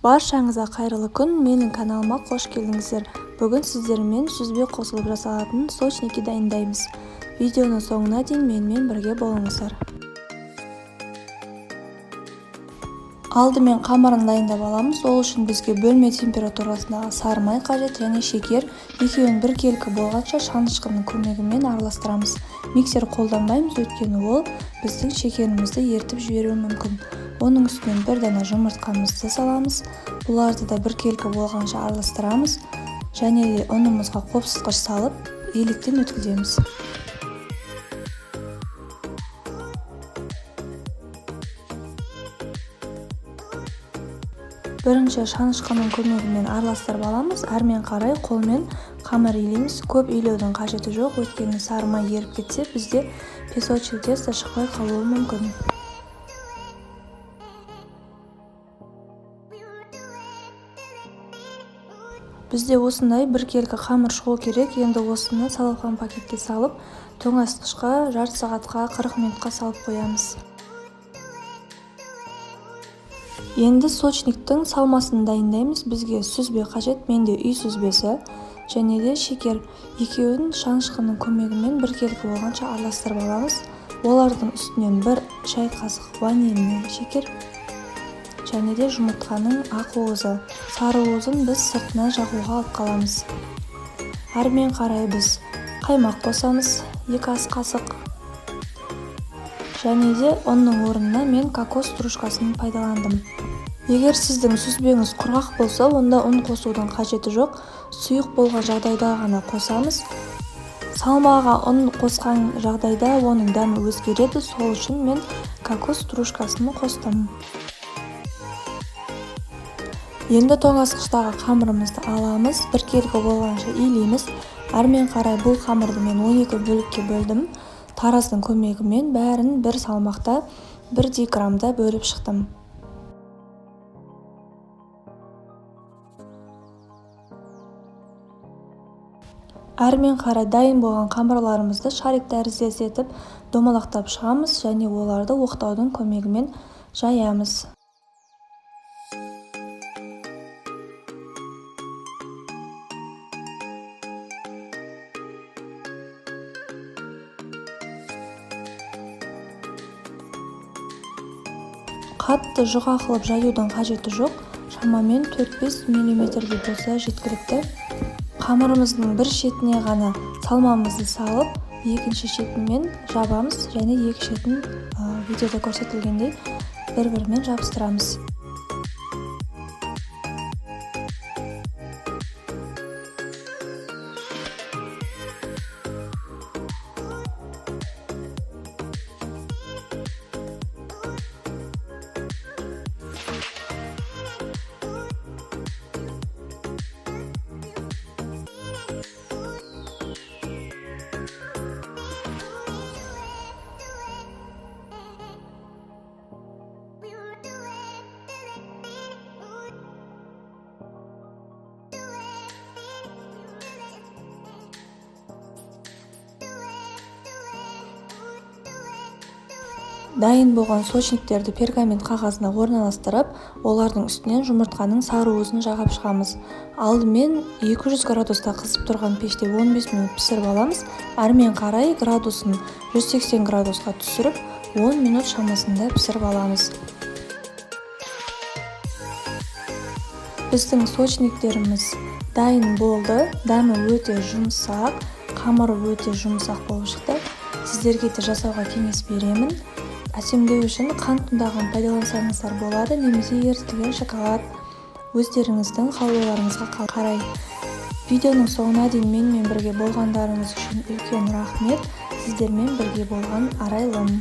Баршаңызға қайырлы күн, менің каналыма қош келдіңіздер. Бүгін сіздермен сүзбе қосылып жасалатын сочники дайындаймыз. Видеоның соңына дейін менімен бірге болыңыздар. Алдымен қамырын дайындап аламыз. Ол үшін бізге бөлме температурасындағы сары май қажет және шекер. Екеуін біркелкі болғанша шанышқының көмегімен араластырамыз. Миксер қолданбаймыз, өйткені ол біздің шекерімізді ерітіп жіберуі мүмкін. Оның үстінен бір дана жұмыртқамызды саламыз. Бұларды да біркелкі болғанша араластырамыз. Және де ұнымызға қопсытқыш салып, електен өткіземіз. Бірінші шанышқының көмегімен араластырып аламыз. Әрмен қарай қолмен қамыр илейміз. Көп илеудің қажеті жоқ, өйткені сары май еріп кетсе, бізде песочный тесто шықпай қалуы мүмкін. Бізде осындай біркелкі қамыр шығу керек. Енді осыны целлофан пакетке салып, тоңазытқышқа жарты сағатқа, 40 минутқа салып қоямыз. Енді сочниктің салмасын дайындаймыз. Бізге сүзбе қажет, менде үй сүзбесі және де шекер. Екеуін шанышқының көмегімен біркелкі болғанша араластырып аламыз. Олардың үстінен бір шай қасық ванильный шекер және де жұмыртқаның ақ уызы. Сары уызын біз сыртына жағуға алып қаламыз. Әрмен қарай біз қаймақ қосамыз, 2 ас қасық. Және де ұнның орнына мен кокос стружкасын пайдаландым. Егер сіздің сүзбеңіз құрғақ болса, онда ұн қосудың қажеті жоқ. Сұйық болған жағдайда ғана қосамыз. Салмаға ұн қосқан жағдайда оның дәмі өзгереді, сол үшін мен кокос стружкасын қостым. Енді тоңазытқыштағы қамырымызды аламыз, біркелкі болғанша илейміз. Әрмен қарай бұл қамырды мен 12 бөлікке бөлдім. Тараздың көмегімен бәрін бір салмақта, бірдей граммда бөліп шықтым. Әрмен қарай дайын болған қамырларымызды шарик тәріздес етіп домалақтап шығамыз және оларды оқтаудың көмегімен жаямыз. Қатты жұқа қылып жаюдың қажеті жоқ, шамамен төрт-бес миллиметрдей болса жеткілікті. Қамырымыздың бір шетіне ғана салмамызды салып, екінші шетімен жабамыз және екі шетін видеода көрсетілгендей бір-бірімен жабыстырамыз. Дайын болған сочниктерді пергамент қағазына орналастырып, олардың үстінен жұмыртқаның сары уызын жағап шығамыз. Алдымен 200 градуста қызып тұрған пеште 15 минут пісіріп аламыз. Әрмен қарай градусын 180 градусқа түсіріп, 10 минут шамасында пісіріп аламыз. Біздің сочниктеріміз дайын болды. Дәмі өте жұмсақ, қамыры өте жұмсақ болып шықты. Сіздерге де жасауға кеңес беремін. Әсемдеу үшін қант ұнтағын пайдалансаңыздар болады, немесе ерітілген шоколад, өздеріңіздің қалауларыңызға қарай. Видеоның соңына дейін менімен бірге болғандарыңыз үшін үлкен рахмет. Сіздермен бірге болған Арайлым.